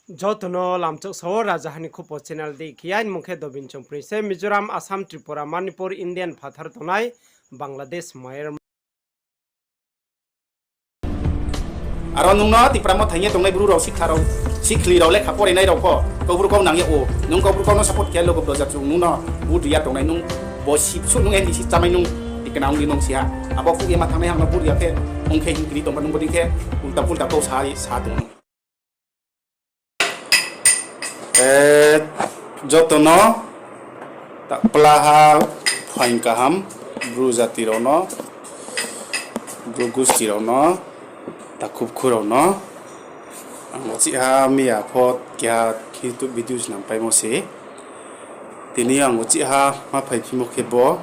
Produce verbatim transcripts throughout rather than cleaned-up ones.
Joto no lamchouh sao, Rajaha ni Khupo channel dei khe, aini mung khe Dobin Chongpring se. Mizoram, Assam, Tripura, Manipur, Indian phathar tongnai, Bangladesh, Myanmar. Aro nung no Tipra Motha hing ye tongnai bru rao, sikhla rao, sikhli rao, lekha porinai rao pho, Kaubru kau nang yag ou. Nung Kaubru kau no support khe logo proja chung nung no vote ri ya tongnai nung, bo sipsuh nung N D C chámai nung, tikna ong di nung si ha. Abo phuh ye ma thangnai hang no vote ri ya khe, ong khe hing kri tong ba nung bodei khe, ulta pulta kau sa, sa tong nung. E, joto no ta plaha phaing kaham, bru jati rao no, bru gusti rao no, takhu bkhu rao no. Ang bo chih ha miya pho keha YouTube video snam paimo se. Tini ang bo chih ha ma phaiphimo khe bo.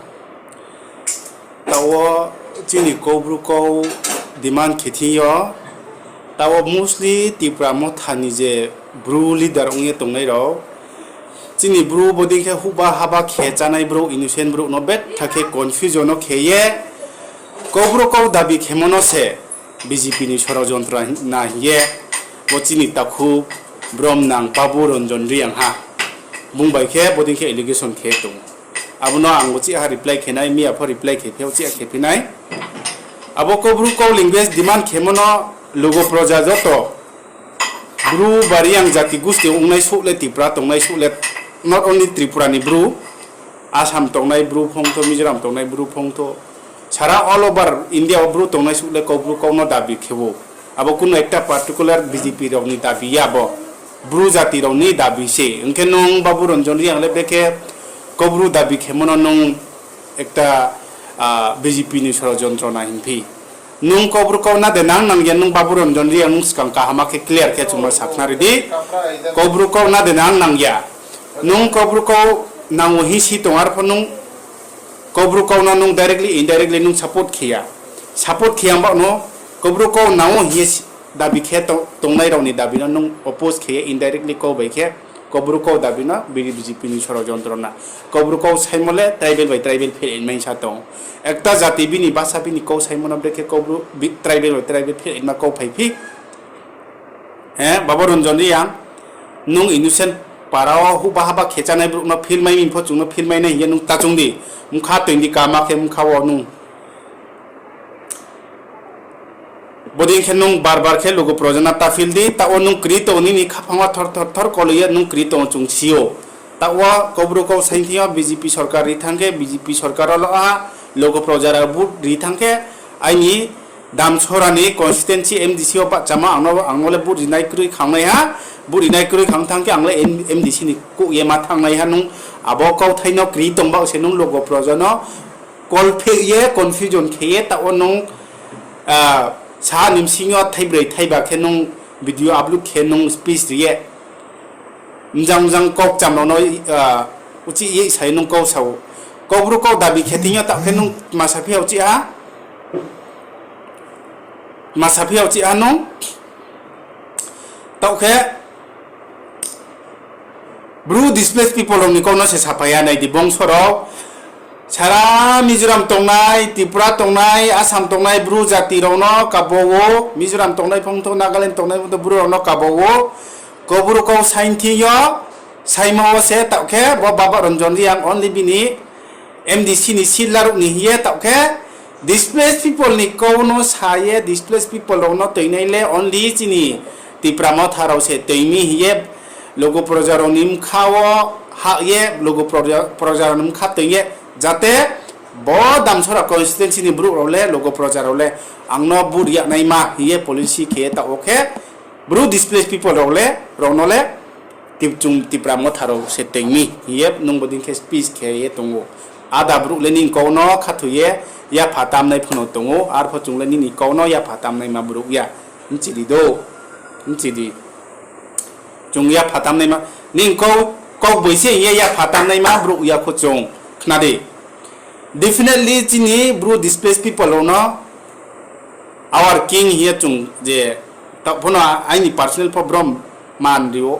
Taoh wo chini Kaubru kau demand khe thing yo, taoh wo mostly Tipra Motha ni je bru leader ong ye tongnai rao, chini bru bodei khe huhba haba khe chánai brouh, innocent brouh no betha khe confusion no khe ye, Kaubru kau dabi khemo no se B J P ni sorojontro na hing ye, bo chini takhu bromnang Babu Ranjan Reang ha. Bung bai khe bodei khe allegation khe tong. Abo no ang uchih ha reply khe nai, miya pho reply khe phi, uchih ha khe phi nai. Abo Kaubru kau language demand khemo no lugo proja joto, bru ba Reang jati gusti ongnai suh le, Tipra tongnai suh le, not only Tripura ni bru, Assam tongnai bru phongtho, Mizoram tongnai bru phongtho, sara all over India wo bru tongnai suh le Kaubru kau no dabi khe ou. Abo kuno ekta particular B J P rao ni dabi ya bo. Bru jati rao ni dabi se. Hing khe nung Babu Ranjan Reang le bekhe Kaubru dabi khemo no nung ekta, ah, B J P ni sorojontro na hing phi. Nung Kaubru kau na de nang nang ya, nung Babu Ranjan Reang nung skang kaham khe clear khe chungma sakhnari di. Kaubru kau na de nang nang ya. Nung Kaubru kau nang wo hing si tong arpho nung Kaubru kau no nung directly, indirectly nung support khe ya. Support khe ya baoh no Kaubru kau nang wo hing ye si-, dabi khe to-, tongnai rao ni dabi no nung oppose khe ye indirectly kau bai khe Kaubru kau dabi no B J P ni sorojontro na. Kaubru kau saimo le tribal bai tribal phel inmai sa tong. Ekta jati bini basa bini kau saimo no brekhe Kaubru bi-, tribal bai tribal phel inma kau phai phi. He, Babu Ranjan Reang, nung innocent para wo huhba haba khe chánai brouh no philmai mi pho chung no philmai nai hing ye nung ta chung di. Mkha toing di kama khe mkha wo nung. Bodei khe nung bar bar khe lugo proja no ta phil di, taoh wo nung kri tong nini khaphang wo thor thor thor kolo ye nung kri tong chung si ou. Taoh wo Kaubru kau saing thing yo B J P sorkar ri thanng khe, B J P sorkar wo lo ha, lugo proja rao vote ri thanng khe, aini Damsora ni constituency M D C wo bahchama ang no, ang no le vote rinai kroi khangnai ha, vote rinai kroi khang thanng khe ang le M-, M D C ni kouh ye ma thanngnai ha nung, abo kauthai no kri tong baoh se nung lugo proja no kolpheh ye confusion khe ye taoh wo nung, ah, sa ni bsing yo thaibroi thaiba khe nung video upload khe nung speech ri ye. Mjang mjang kau kcham rao no, ah, uchih ye sai nung kau sa ou. Kaubru kau dabi khe thing yo taoh khe nung tma saphi ya uchih ha? Tma saphi ya uchih ha nung? Taoh khe Bru displaced people rao ni kau no se saphai ya nai di bongso rao. Sara Mizoram tongnai, Tripura tongnai, Assam tongnai, Bru jati rao no kabo ou, Mizoram tongnai phongtho, Nagaland tongnai phongtho, Bru rao no kabo ou. Kaubru kau saing thing yo, saimo wo se taoh khe bo Babu Ranjan Reang only bini M D C ni seat laruh ni hing ye taoh khe displaced people ni kau no sa ye displaced people rao no toinai le only chini Tipra Motha rao se toi mi hing ye lugo proja rao ni bkha wo hah ye lugo proja, proja rao ni bkha toing ye jate bo Damsora constituency ni brouh rao le lugo proja rao le ang no vote ri yag naima hing ye policy khe ye taoh wo khe Bru displaced people rao le, rao no le Tip-, chung Tipra Motha rao se toing mi hing ye nung bodei khe speech khe ye tong ou. Ada brouh le nini kau no khathoi ye yapha tamnai phano tong ou, arpho chung le nini kau no yapha tamnaima brouh ya. Bchi di do, bchi di. Chung yapha tamnaima, nini kau, kau boi se hing ye yapha tamnaima brouh ya kho chung, khna di. Definitely chini Bru displaced people rao no, our king hing ye chung je, taoh pho no aini personal pho brom man ri ou.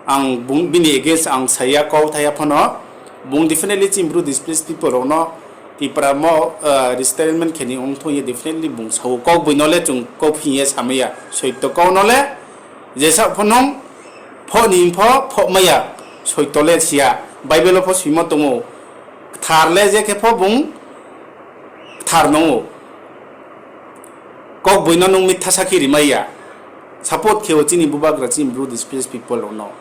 Ang bung, bini against ang sa ya, kauthai ya pho no, bung definitely chini Bru displaced people rao no Tipra mo, ah, resettlement khe ni ong thung ye definitely bung sa ou. Kau boi no le chung kau phing ye samai ya, soito kau no le Jesaoh pho nung phoh ni pho phoh mai ya, soito le si ya. Bible wo pho soimo tong ou, kthar le je khe pho bung kthar nung ou. Kaugboino nung mitha sakhi rimai ya. Support khe ou chini bubagra, chini Bru displaced people rao no.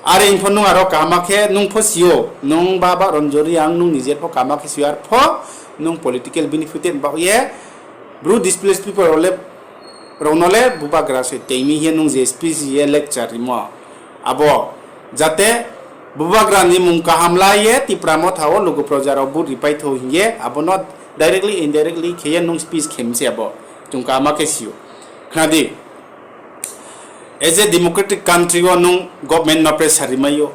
Are pho nung aro kaham khe nung pho si ou, nung Babaranjan Reang nung nijer pho kaham khe si ou, arpho nung political benefited baoh ye Bru displaced people rao le, rao no le bubagra se tei mi hing ye nung je speech ye lecture rimo. Abo jate bubagra ni mung kaham la ye Tipra Motha wo lugu proja rao vote ripai thou hing ye abo no directly indirectly khe ye nung speech khe mi se abo. Chung kaham khe si ou. Khna di, as a democratic country wo nung government no pressure rimai ou.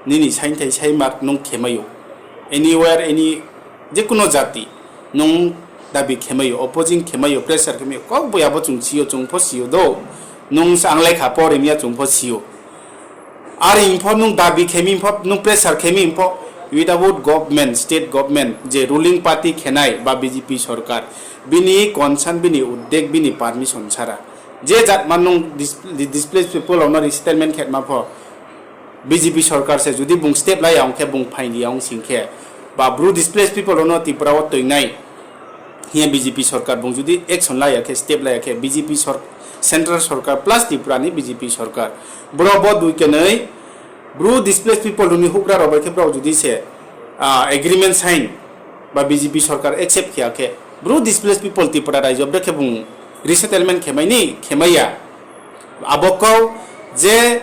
Nini saingthai saima nung khe mai ou. Anywhere, any, jekuno jati nung dabi khe mai ou, opposing khe mai ou, pressure khe mai ou. Kaugboiya bo chung si ou, chung pho si ou do. Nung ang lekha pore mi ya chung pho si ou. Are pho nung dabi khe mi pho, nung pressure khe mi pho, without government, state government, je ruling party khe nai ba B J P sorkar, bini consent, bini uddek, bini permission sara je jatma nung dis-, displaced people rao no resettlement khe ma pho, B J P sorkar se judi bung step la ya ong khe, bung phaing ri ya ong sing khe, ba Bru displaced people rao no Tripura wo toing nai hing ye B J P sorkar bung judi action la ya khe, step la ya khe, B J P sor-, central sorkar plus Tripura ni B J P sorkar, brao bo dui kenoi Bru displaced people rao ni houhgra rao bai khe brao judi se, ah, agreement sign ba B J P sorkar accept khe ya khe, Bru displaced people Tripura raijo brekhe bung resettlement khe mai ni, khe mai ya. Abo kau je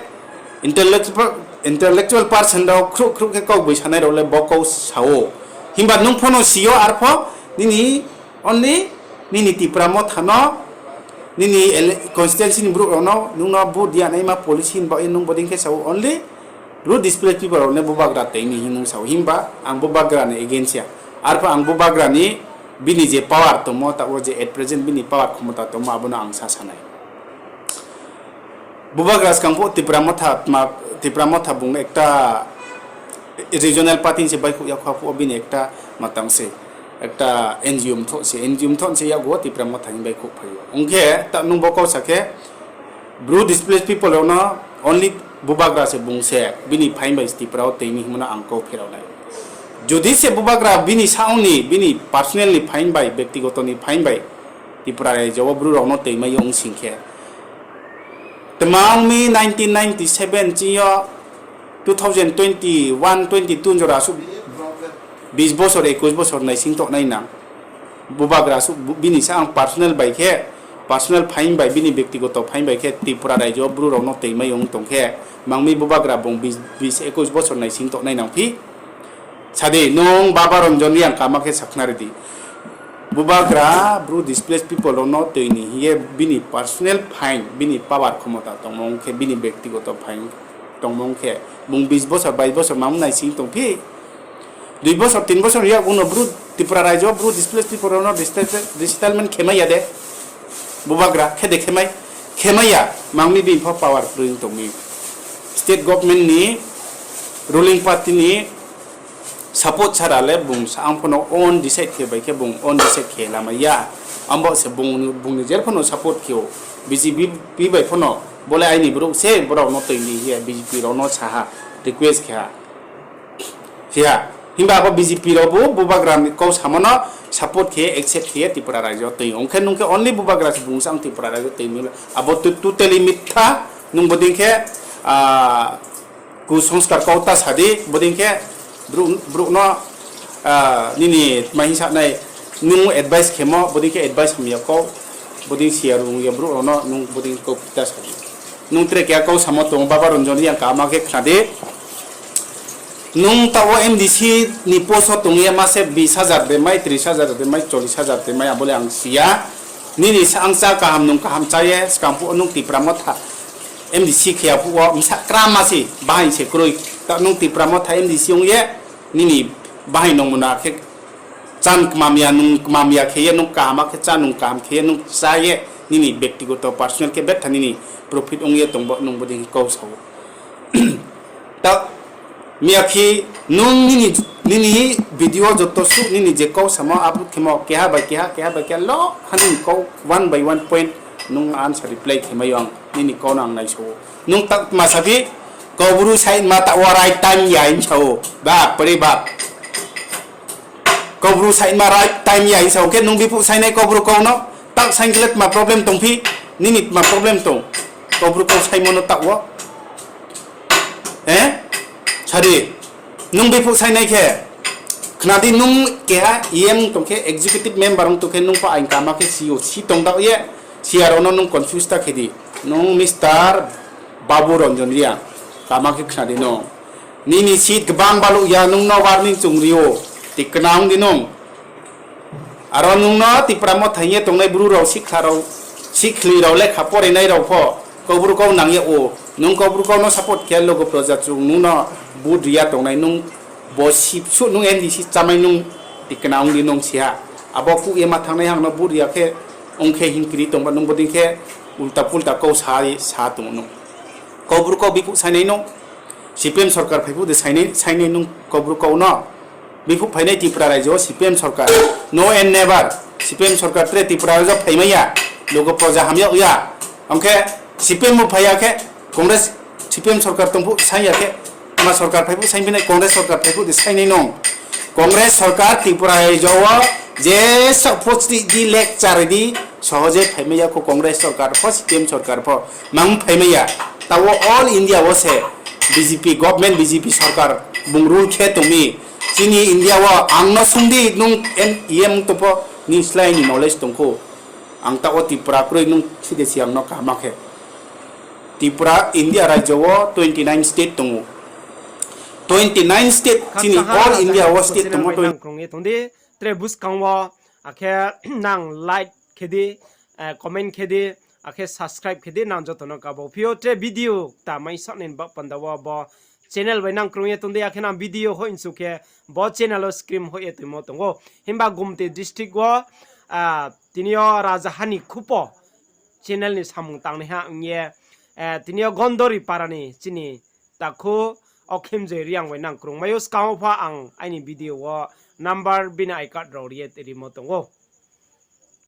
intellectual, intellectual person rao khruh khruh khe kaugboi sanai rao le bo kau sa ou. Himba nung pho no si ou, arpho nini only nini Tipra Motha no, nini ele-, constituency ni brouh rao no, nung no vote ri ya naima policy himba ye nung bodei khe sa ou, only Bru displaced people rao le bubagra tei mi hing nung sa ou. Himba ang bubagra ni against ya. Arpho ang bubagra ni bini je power tongmo, taoh wo je at present bini power khomota tongmo, abo no ang sa sa nai. Bubagra skang phuh Tipra Motha, tma, Tipra Motha bung ekta regional party se baihkhouh ya kha phuh wo bini ekta matang se, ekta N G O mthoh se, N G O mthoh se yakgu wo Tipra Motha hing baihkhouh phai ou. Ong khe ta nung bo kau sa khe, Bru displaced people rao no only bubagra se bung se bini phaing bai Tripura wo tei mi hingmo no ang kau pherao nai. Judi se bubagra bini saong ni, bini personal ni phaing bai, bektigoto ni phaing bai Tripura raijo wo Bru rao no tei mai ye ong sing khe, tma ong mi nineteen ninety seven ching yo two thousand twenty-one, twenty-two jora asuh bis bosor, ekush bosor naising toh nai nang. Bubagra asuh bu-, bini saong personal bai khe, personal phaing bai, bini bektigoto phaing bai khe Tripura raijo wo Bru rao no tei mai ong tong khe, mangmi bubagra bung bis, bis ekush bosor naising toh nai nang phi. Sa di, nung Babaranjan Reang kaham khe sakhnari di. Bubagra Bru displaced people rao no tei ni hing ye bini personal phaing, bini power khomota tongmo ong khe, bini bektigoto phaing tongmo ong khe, bung bis bosor, bais bosor mang naising tong phi. Dui bosor, tin bosor ni yakgu no Bru, Tripura raijo Bru displaced people rao no resettlement khe mai ya de. Bubagra khe de khe mai, khe mai ya, mangmi bini pho power kroi ong tong mi. State government ni, ruling party ni support sara le bung saong pho no own decide khe bai khe bung own decide khe lamai ya. Abo se bung, bung ni jer pho no support khe ou. B J P bai pho no, bo le aini brouh se, brao no tei ni hing ye B J P rao no sa ha, request khe ha. Hi ha. Himba abo B J P rao bo bubagra ni kau samo no support khe, accept khe ye Tripura raijo tei. Ong khe nung khe only bubagra se bung saong Tripura raijo tei mi le. Abo to-, totally mitha, nung bodei khe, ah, kusongskar kau ta sa di, bodei khe brouh, brouh no, ah, nini tma hing sa nai, nung advice khemo, bodei khe advice hamya kau, bodei siya rung ya brouh rao no, nung bodei kau ta sa di. Nung tre keha kau samo tong, Babaranjan Reang kaham khe khna di. Nung taoh wo M D C ni post wo tong ye ma se bis hajar de mai, tris hajar de mai, chollis hajar de mai, abo le ang si ya. Nini saong chá kaham, nung kaham chá ye, skang phuh wo nung Tipra Motha M D C khe ya phuh wo, bsa kram ma se, bahaing se kroi. Taoh nung Tipra Motha M D C ong ye, nini bahaing nongmo no khe, chá kmam ya, nung kmam ya khe ye, nung kaham khe chá, nung kaham khe ye, nung chá ye, nini bektigoto personal khe betha nini profit ong ye tong bo, nung bodei khe kau sa ou. Ta, miyakhe nung nini, nini video joto suh nini je kau samo upload khemo keha bai keha, keha bai keha lo, ha nini kau one by one point Nung answer reply khe mai yo ang, nini kau no ang naisa ou. Nung taoh tma sa phi, Kaubru saingma taoh wo right time ya hing sa ou. Bap re bap. Kaubru saingma right time ya hing sa ou. Khe nung biphuh saingnai Kaubru kau no, taoh saing khe le tma problem tong phi, nini tma problem tong. Kaubru kau saingmo no taoh wo. Sadi, nung biphuh saingnai khe, khna di nung keha E M tong khe, executive member ong tong khe, nung pho aing kama khe si ou, si tong daoh ye, si ya rao no nung confuse ta khe di. Nung Mister Babu Ranjan Reang, kama khe khna di nung. Nini seat gbang baluh ya, nung no warning chung ri ou, tikna ong di nung. Aro nung no Tipra Motha hing ye tongnai bru rao, sikhla rao, sikhli rao, lekha porinai rao pho, Kaubru kau nang yag ou. Nung Kaubru kau no support khe logo proja chung nung no vote ri ya tongnai nung, bo sipsuh nung N D C chámai nung, tikna ong di nung si ha. Abo kuh ye ma thanngnai hang no vote ri ya khe, ong khe hingkri tong ba nung bodei khe ulta pulta kau sa, sa tong nung. Kaubru kau biphuh saingnai nung, C P M sorkar phai phuh de saingnai, saingnai nung Kaubru kau no. Biphuh phainai Tripura raijo wo C P M sorkar. Now and never. C P M sorkar tre Tripura raijo phaimai ya. Logo proja ham yag ya. Ong khe C P M bo phai ya khe Congress, C P M sorkar tong phuh saing ya khe, tma sorkar phai phuh saing phinai, Congress sorkar phai phuh de saingnai nung. Congress sorkar Tripura raijo wo je saoh pho chri di, lecture di, sohoje phaimai ya kho Congress sorkar pho, C P M sorkar pho. Mang phaimai ya. Taoh wo all India wo se B J P government, B J P sorkar bung rule khe tong mi. Chini India wo ang no sung di, nung E M tong pho, nini slái ni knowledge tong khou. Ang taoh wo Tripura kroi nung si de si ang no kaham khe. Tripura India raijo wo twenty nine state tong ou. Twenty nine state, chini all India wo state tongmo twenty nine. Nang krung ye tong di, tre buskang wo, akhe nang like khe di, comment khe di, akhe subscribe khe di, nang joto no kabo phi ou tre video kta mai saoh nini baoh panda wo bo channel bai nang krung ye tong di, akhe nang video hoih nsu khe bo channel wo screen hoih ye toimo tong ou. Himba Gumti district wo, tini yo Rajaha ni Khupo channel ni samung tangnaiha ong ye, tini yo Gondori para ni chini takhu Okhimjoi Reang bai nang krungmai ou, skang wo pho ang aini video wo number bini I card rao ri ye rimo tong ou.